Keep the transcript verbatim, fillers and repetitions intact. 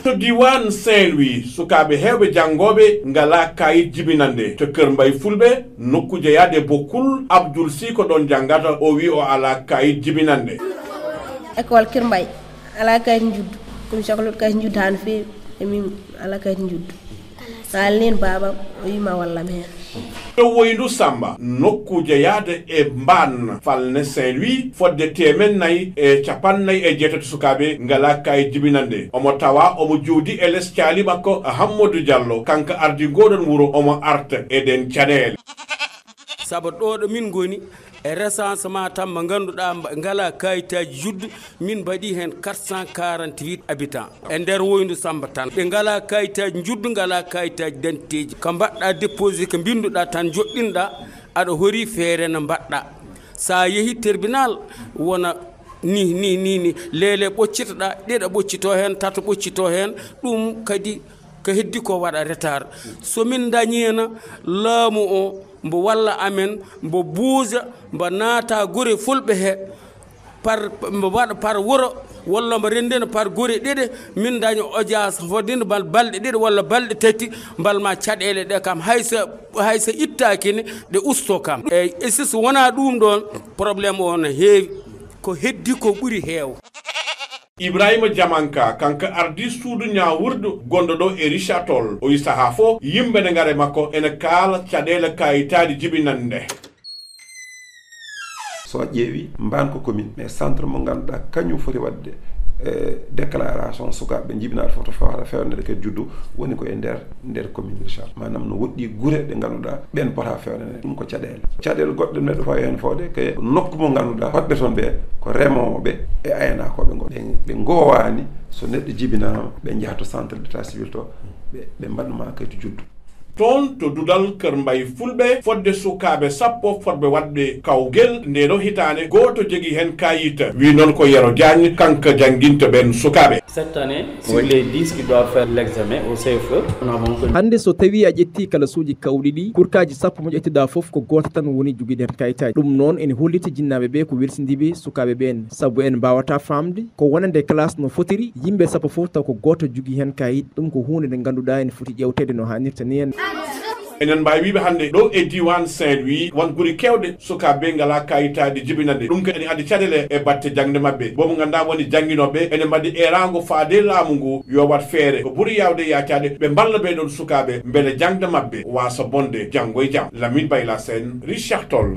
To diiwaan Saint-Louis, sukaaɓe heewɓe janngooɓe ngalaa kaayit jibinannde. To Kër Mbay Fulɓe, nokku jeyaade Bokkul, Abdul Sii ko ɗoon janngata, o wiyi o alaa kaayit jibinannde. École Kër Mbay alaa kaayit njuddu. Ɗum sohlude kaayit njuddu haa no feewi. E min alaa kaayit njuddu. Haalnin baabam, o wiyi ma wallam heen. To Woyndu Samba, nokku jeyaade e Mbaan, Falne Saint-Louis, fodde teemen nayi e cappannayi e jeetati sukaaɓe ngalaa kaayit jibinannde. Omo tawa omo jooɗii e les caali makko Hammadu Jallo, kanko ardii ngooɗoon wuro, omo arta e ɗeen caɗeele. Sabu ɗo ɗo min ngoni e recensement tan mo ngannduɗaa mba-, ngalaa kaayitaaji juddu, min mbaɗi heen quatre cent quarante-huit habitants e nder Woyndu Samba tan. Ɓe ngalaa kaayitaaji juddu, ngalaa kaayitaaji d'identité ji. Ko mbaɗɗaa déposé, ko mbinnduɗaa tan, joɗɗinɗaa, aɗa hoori feere no mbaɗɗaa. So a yehi tribunal, wona ni, ni, ni, ni, leele ɓoccitoɗaa, ɗiɗa ɓoccito heen, tata ɓoccito heen, ɗum kadi ko heddi ko waɗa retard. So min ndañiino laamu o mbo walla amen, mbo buuja, mbo naata gure fulɓe he, par, mbo waɗa par wuro, walla mbo renndina par gure ɗiɗi, min ndaña audience fodde bal-, balɗe ɗiɗi walla balɗe tati, mbal ma caɗeele ɗe kam, hay so, hay so ittaaki ne, ɗe usto kam. E, e si so wonaa ɗum ɗoon, problème o no heewi. Ko heddi ko ɓuri heew. Ibrahima Jamanka, kanko ardii suudu ñaawirdu gonɗo ɗo e Richard Toll. O wiyi sahaa fof, yimɓe ne ngara e makko, ene kaala caɗeele kaayitaaji jibinannde. So a ƴeewi, Mbaan ko commune, mais centre mo ngannduɗaa kañum foti waɗde, eh, déclaration sukaaɓe jibinaaɓe fof to fewata fewnede kadi juddu, woni ko e nder, nder commune Richard. Maanaam no woɗɗi gure ɗe ngannduɗaa ɓeen pota fewnede, ɗum ko caɗeele. Caɗeele goɗɗe neɗɗo fawi heen fawde ko nokku mo ngannduɗaa hoɗɓe toon ɓe ko remooɓe e aynakooɓe ngo. Ɓe, ɓe ngowaani so neɗɗo jibinaama, ɓe njaha to centre d'état civil to, ɓe, ɓe mbaɗma kayitu juddu. Toon to duɗal Kër Mbay Fulɓe, fodde sukaaɓe sappo fotɓe waɗde kawgel ndee ɗoo hitaande, gooto jogii heen kaayit. Wi noon ko Yero Diagne, kanko jannginta ɓeen sukaaɓe. Cette année, sur les dix qui doivent faire l'examen au C F E, nous n'avons que... Hannde so tawii a ƴettii kalasuuji kawɗi ɗi, kurkaaji sappo mo ƴettuɗaa fof ko gooto tan woni jogiiɗo heen kayitaaji. Ɗum noon ene holliti jinnaaɓe ɓe ko welsindiiɓe sukaaɓe ɓeen, sabu en mbaawataa faamde ko wonande classe no fotiri, yimɓe sappo fof taw ko gooto jogii heen kayit. Ɗum ko huunde nde ngannduɗaa ene foti ƴeewteede no haanirta ni en. Enen mbaawi wiide hannde ɗo e diiwaan Saint-Louis, won gure keewɗe sukaaɓe ngalaa kayitaaji jibinannde. Ɗum kadi ene addi caɗeele e batte jaŋde maɓɓe. Boobo ngannduɗaa woni jannginooɓe ene mbaɗi eeraango faade laamu ngu yo waɗ feere ko ɓuri yaawde yaacaade, ɓe mballa ɓee ɗoon sukaaɓe mbele jaŋde maɓɓe waasa bonde janngo e jam. Lamine Bayla Sène, Richard Toll.